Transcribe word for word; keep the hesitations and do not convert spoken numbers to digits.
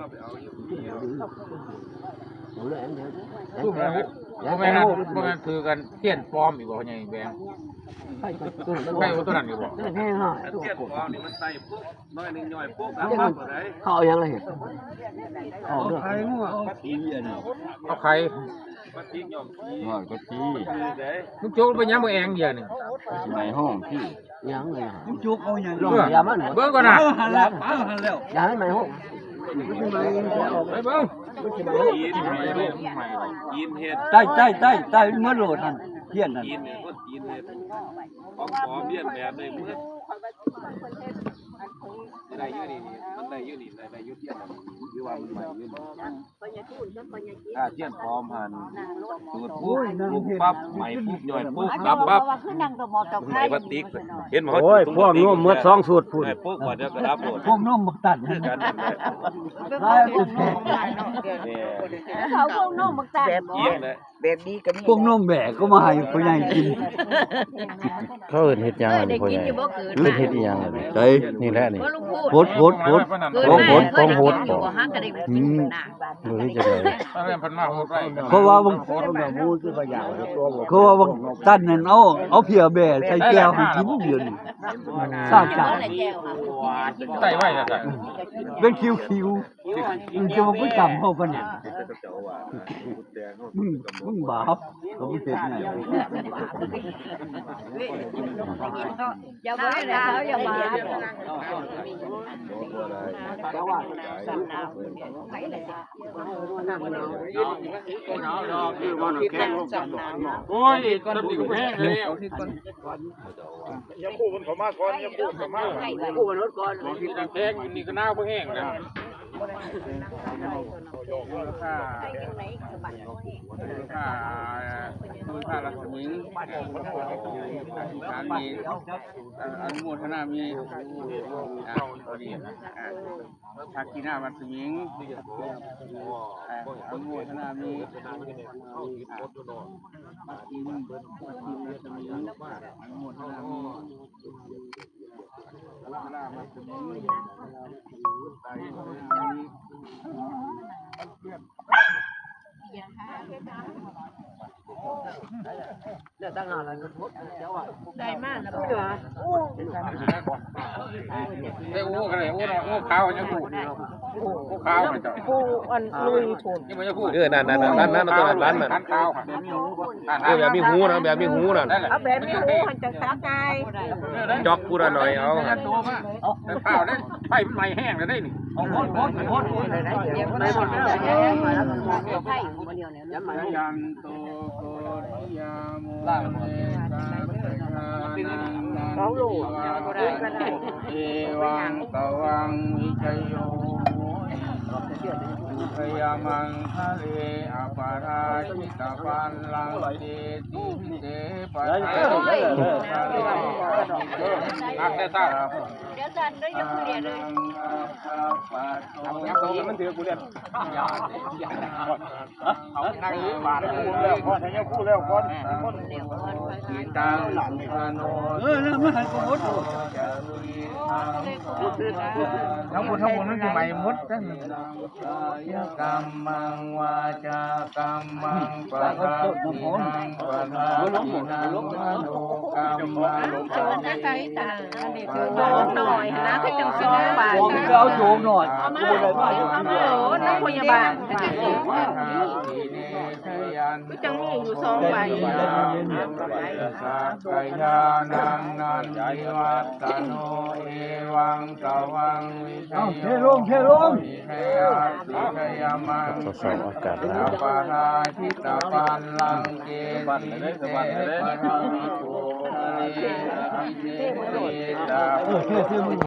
พวกแม่นพวกแม่นถือกันเทียนปลอมอีกบ่ พ่อใหญ่แบง ใครเอาตัวนั้นอยู่บ่ แห้งหน่อย เทียนปลอมนี่มันใส่ปุ๊บ น้อยหนึ่งย่อยปุ๊บ แล้วปั๊บเลย เขาเอายังไง เอาเด้อ เอาไข่ หน่อยก็ตี ลูกโจ๊กเป็นยังบ่แองเดียวนี่ ไหนห้องพี่ ยังเลย ลูกโจ๊กเอายัง เออ เบิ่งก่อนนะ เอาหันแล้ว เอาหันแล้ว อย่าให้ไหมห้อง ไปเบิ่ง กินเห็ด ใต้ใต้ใต้ใต้เมื่อโหลดหันเทียนหัน กินเนี่ยก็กินเห็ด ของปลอมเลียนแบบได้เมื่อ ได้อยู่นี่ มันได้อยู่นี่ ได้ได้อยู่เทียนนั่น หรือว่ามันใหม่อยู่นี่ ถ้าเทียนปลอมหัน จุดปุ๊บ โอ้ยนั่ง ปุ๊บปั๊บ ใหม่ปุ๊บ ย่อยปุ๊บ ดับปั๊บ ว่าคือนั่งกับหมอเจ้า ไหน ไข่ พลาสติก เห็นบ่ โอ้ย พวกโน้มเมื่อสองสูตรพุ่น ไอ้ปุ๊บ ก่อนเดียวก็ดับหมด พวกโน้มบักตัน คือกันนั่นแหละ ร้ายแปลก เนี่ย เขาพวกน้องบักตา แบบนี้ กินเลย แบบนี้ก็มี พวกน้องแบกก็มาให้พ่อใหญ่กิน เขาเอิ้นเฮ็ดหยัง เออ อันนี้ ได้ พ่อ กิน ใหญ่ อยู่บ่เกิด เพิ่นเฮ็ดอีหยังอันนี้ ใช่ นี่แหละนี่ บ่ลุงพูด โพดโพดโพด เกิดมา โพดโพด เพิ่นได้กินอยู่บ่ หาก็ได้กิน อืม น่ะ บ่รู้จะได้ อันนั้นเพิ่นมาโหดไว้ เพราะว่าบาง โหดไว้ เพราะว่าบางตันนั่นเอา เอาเพียแบ่ใส่แก้วให้กินเดี๋ยวนี้ สร้างสรรค์ ใส่ไว้แล้วกัน เป็นคิวๆ มึงจะมาพูดจำเขาปะเนี่ย มึง มึงบาป เขาไม่เห็นไง อย่ามาด่าเขา อย่ามา โอ้ย ตำหนิก็แห้งแล้ว ยาคูมันเขามาก่อน ยาคูเขามา คู่กันรถก่อน ของที่กันแพงอยู่นี่ก็หนาวบ่แห้งแล้ว ค่า ค่า ค่ารัศมี อธิษฐานมี อนุโมทนามี อ่า พอดี อ่า ทักขิณาวัสมิง อ่า อนุโมทนามี อ่า ทักขิณาวัสมิง อนุโมทนามี ได้มากแล้ว ได้อู้กันเลย อู้น้อย อู้ขาว ยังอู้ อู้ขาว ยังอู้ ผู้อันลุยโผล่ ยังไม่ได้พูด เออ นั่นนั่นนั่นนั่นนั่นนั่นนั่น ขันขาว เออ แบบมีหูนะ แบบมีหูนั่น เอาแบบมีหูหันจังซับไง จอกพูดหน่อยเอา ตัวมา ข้าวได้ ไฟมันไหม้แห้งแล้วได้นี่ เอาโพดโพดโพดโพด ยันโตโพธิยามูเล สองลูก เอวังตวังวิจโย ชัยมังคเล อปราชิตปัลลังเก สิเสปะทา นักได้ทราบ เดี๋ยวสั่นด้วย อย่าเพิ่งเรียนเลย เอา เอา มันถือกูเรียน เอา นั่งอยู่บ้าน แล้วก่อน ให้ยกคู่แล้วก่อน คน จิตตังสุขโน เออ แล้วมันให้กูหมด ทั้งหมดทั้งมวลมันสิไหม้หมดจัง กายกรรมัง วาจากรรมัง ปะทาทินัง ปะทาทินัง มโนกรรมัง โจรนะใครตา อันนี้คือโจรหน่อยนะ เขาจังสิเอาไป เอาโจรหน่อย เอามา เอามา โอ้ นักพยาบาล ก็จังมีอยู่สองใบ สักกายานัง นันทิวัตตโน เอวังตวังวิชโย เอ้า เทลง เทลง วิชยาสิชยมัง ทดสอบอากาศหนาว ปราชิตปัลลังเก สิเสปะทาวิโภคเท อภิเน